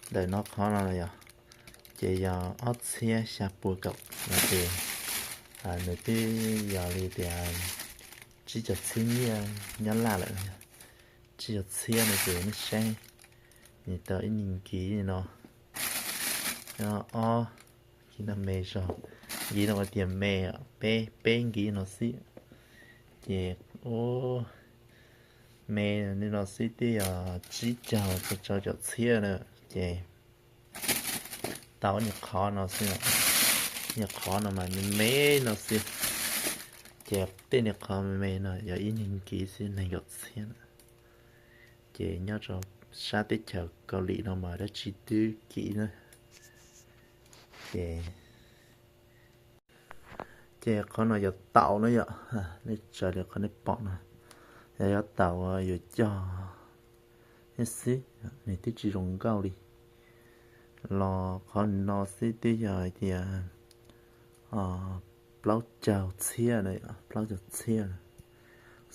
Ntawm no qhov no yog, ces yog ob txhiab xya pua kaum no ces nws twb yog li tias tsib caug txhiab nyiaj Nyab Laj lawm. Tsib caug txhiab no ces nej saib, nws tau ib nkim no, ob nkim no me zog, nkim no ua tias me, peb peb nkim no xwb. Ces ua me li no xwb twb yog tsib caug rau caum txhiab na. Ces tau niag qhov no xwb, niag qhov no mas me me no xwb. Ces tej niag qhov me me no yog ib niag nkim xwb nees nkaum txhiab na. Ces nyob rau sab teb chaws Kaus Lim no mas dab tsi twb kim na. Ces, ces qhov no yog taum na yom, nej tsaws li qhov nej pom no, yog, yog taum yuav cog thiab xwb, nws twb tsis zoo nkauj li. Los qhov no xwb twb yog hais tias plaub caug txhiab na, plaub caug txhiab.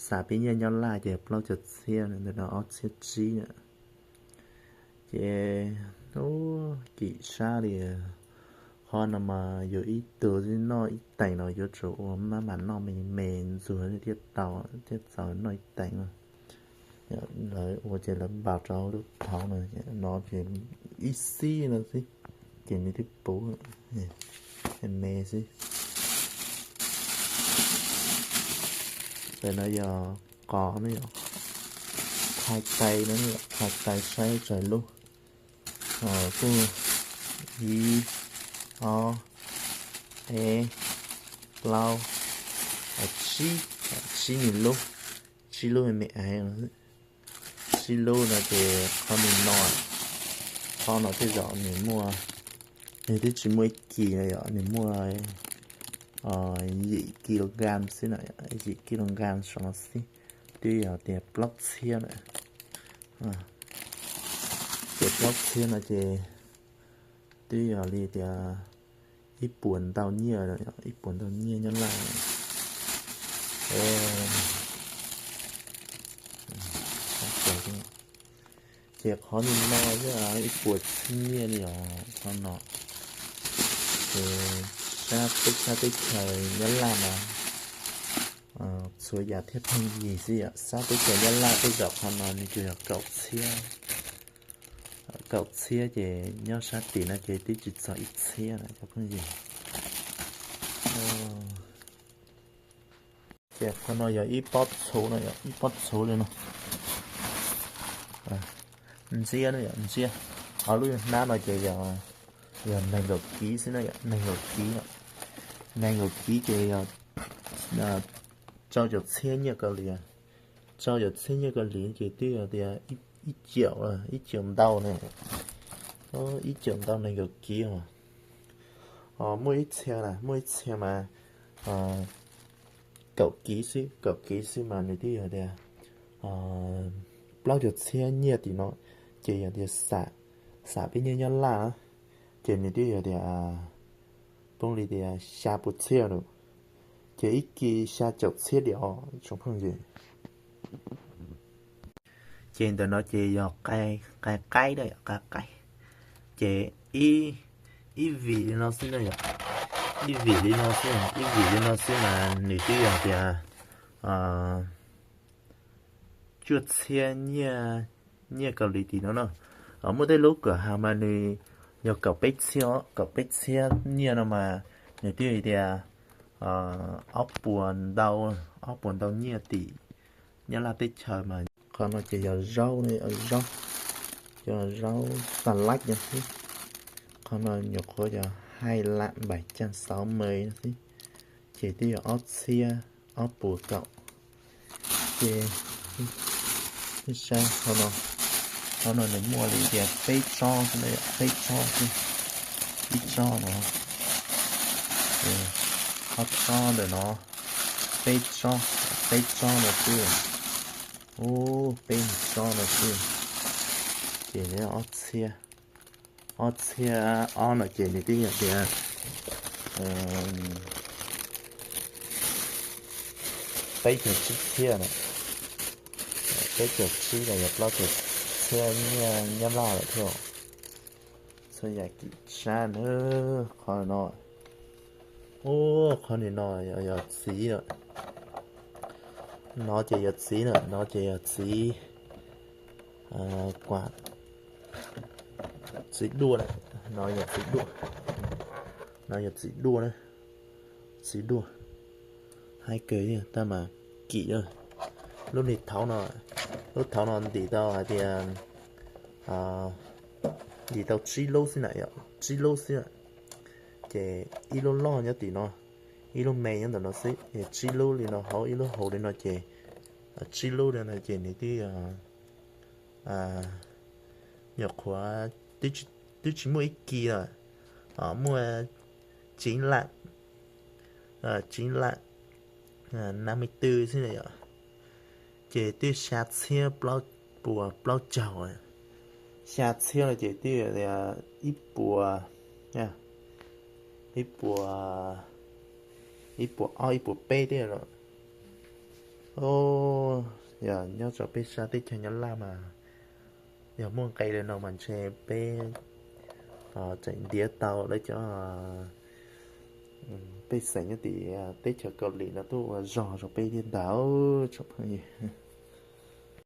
Xam peb nyiaj Nyab Laj ces plaub caug txhiab, ntawm no ob txhiab tsib na. Ces ub, kim sab li. Qhov no mas yus ib tug xwb noj ib teev no yuav tsum ua maj mam noj me me ntxuag thiaj tau, thiaj txaus noj ib teev no. Lawv ua ces lawv npam rau hauv lub thauv no, no ces ib xib no xwb ces nws twb puv me xwb. Ntawm no yog qos no, qhov tais no, qhov tais saib tsaws lub, kuj ib, ob, peb, plaub, tsib, tsib me lub, tsib lub me me ais. Tsib lub no ces qhov nws no, qhov no tej zaum nws muaj, nws twb tsis muaj ib kis no yom, nws muaj yim kis lus nkas xwb na, yim kis lus nkas saum no xwb, twb yog tias plaub txhiab na. Ces plaub txhiab no ces twb yog li tias ib puas ntau nyiaj, ib puas ntau nyiaj Nyab Laj. Ces qhov no no yog ib puas txhiab nyiaj li os qhov no. Ces sab teb, sab teb chaws Nyab Laj mas txhua yam thiab pheej yig xwb yom. Sab teb chaws Nyab Laj tej zaum qhov no nws tsuas yog kaum txhiab, kaum txhiab ces nyob sab tim no ces twb tsis txog ib txhiab lawm cov phooj ywg. Ces qhov no yog ib pob txhuv no, ib pob txhuv li no. Ntxiab no yom, ntxiab. Qhov lub hnab no ces yog, yog nees nkaum kiv xwb no, nees nkaum kiv no. Nees nkaum kiv ces yog rau caum txhiab nyiaj Kaus Lim, rau caum txhiab nyiaj Kaus Lim ces twb yog tias ib caum, ib caum ntau na, ib caum ntau nees nkaum kiv os. Muaj ib txhia na, muaj ib txhia mas kaum kiv xwb, kaum kiv xwb mas nws twb yog tias plaub caug txhiab nyiaj tim no, ces yog tias xam peb nyiaj Nyab Laj, ces nws twb yog tias poob li tias xya puas txhiab lawm, ces ib kis xya caum txhiab diam os tsoom phooj ywg. Ces ntawm no ces yog qai qaib, qai qaib, ces ib vim li no xwb na yom, ib vim li no xwb, ib vim li no xwb mas nws twb yog tias cuaj txhiab nyiaj Kaus Lim tim no na. Muaj tej lub kawm has mas nws yog kaum peb txhiab, kaum peb txhiab nyiaj no mas nws twb yog tias ob puas ntau, ob puas ntau nyiaj tim Nyab Laj teb chaws mas. Qhov no ces yog zaub, zaub, yog zaub xas laj no xwb. Qhov no nyuam qhuav yog hai lab npaim caj xauv me no xwb, ces twb yog ob txhiab ob puas kaum. Ces saib qhov no, qhov no nws muaj li tias peb tsob, peb tsob xwb, ib tsob no, ob tsob ntawm no, peb tsob, peb tsob no xwb, ub, peb tsob no xwb, ces ob txhiab, ob txhiab ob no ces nws twb yog tias peb caug tsib txhiab na, peb caug tsib los yog plaub caug txhiab nyiaj Nyab Laj lawm thiab. Yam kim sab na, qhov no, ub, qhov nim no yog txiv lawm. No ces yog txiv na, no ces yog txiv, kuam, txiv duaj na, no yog txiv duaj, no yog txiv duaj na, txiv duaj, haib kawg tab mas kim. Lub niag thaud no, lub thaud no ntim tau hais tias, ntim tau tsib lub xwb na yom, tsib lub xwb na. Ces ib lub loj nyob tim no, ib lub me nyob ntawm no xwb, es tsib lub li no hauv ib lub hauv li no ces, tsib lub li no ces nws twb nyuam qhuav, twb tsis muaj ib kis lawm, muaj chín lạng, chín lạng năm mươi tư xwb na yom. Ces twb xya txhiab plaub puas plaub caug, xya txhiab no ces twb ib puas, ib puas, ib puas ob ib puas peb thiab lawm. Yog nyob rau peb sab teb chaws Nyab Laj mas yog muaj nqe li no mas ntshe peb tseem ntiav tau lawv cov, pej xeem nyob tim teb chaws Kaus Lim no tuaj ua zog rau peb thiab ntag tsoom phooj ywg.